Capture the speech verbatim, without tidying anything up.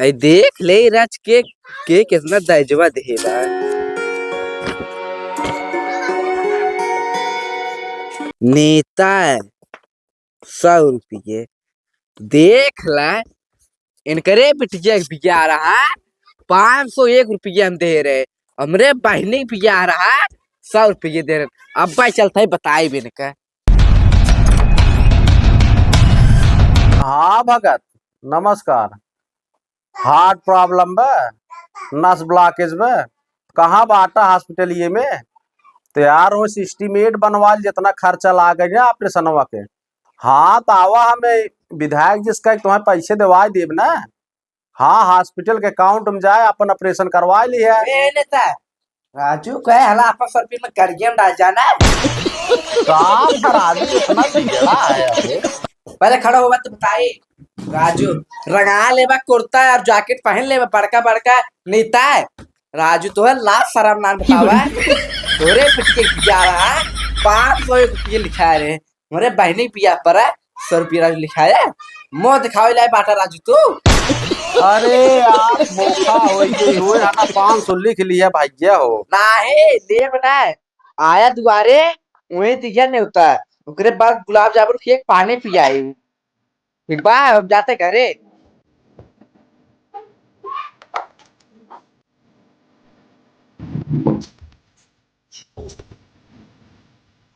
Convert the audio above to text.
आई देख ले राज के, के कितना दहेजवा देहे बा। नेता सौ रुपये। देख ला, इनकरे बिटिया के बियाह रहा, पाँच सौ एक रुपया हम दे रहे, हमरे बहिनी के बियाह रहा, सौ रुपये दे रहे। अब भाई चलता है, बताई भी इनका। हाँ भगत, नमस्कार। Heart problem बा, नस blockage बा, कहाँ बाटा hospital ये में? तैयार हो, estimate बनवा ल, जितना खर्चा लागे ना ऑपरेशनवा के। हाँ, तो आवा, हमें विधायक जी से कह के तुम्हें पैसे देवाई देब ना। हाँ, hospital के account में जाए, अपन ऑपरेशन करवाई ली है। ए नेता, राजू कहे हला अपन सर पे में करिया में डाल जाना। का राजू इतना बिगड़ा है अबे? पहले खड़ा होबा तो बताई। राजू, रंगा लेबा कुर्ता और jacket पहन लेबा, बड़का बड़का नेता है। राजू तो है लाज शरम ना बतावा। तोरे पिट के जा रहा, पाँच सौ रुपये लिखा रहे। मोरे बहिनी बियाह पर सौ रुपया राजू लिखाए। मुँह दिखावे लाए बाटा राजू तू। अरे यार, धोखा होई गई हो, यहाँ पाँच सौ लिख लिया भैया हो। नाहीं, लेब ना। आया दुआरे, वहीं दिया नेवता। ओकरे बाद गुलाब जामुन खिए के पानी पियाई। ठीक बा, हम जाते घरे।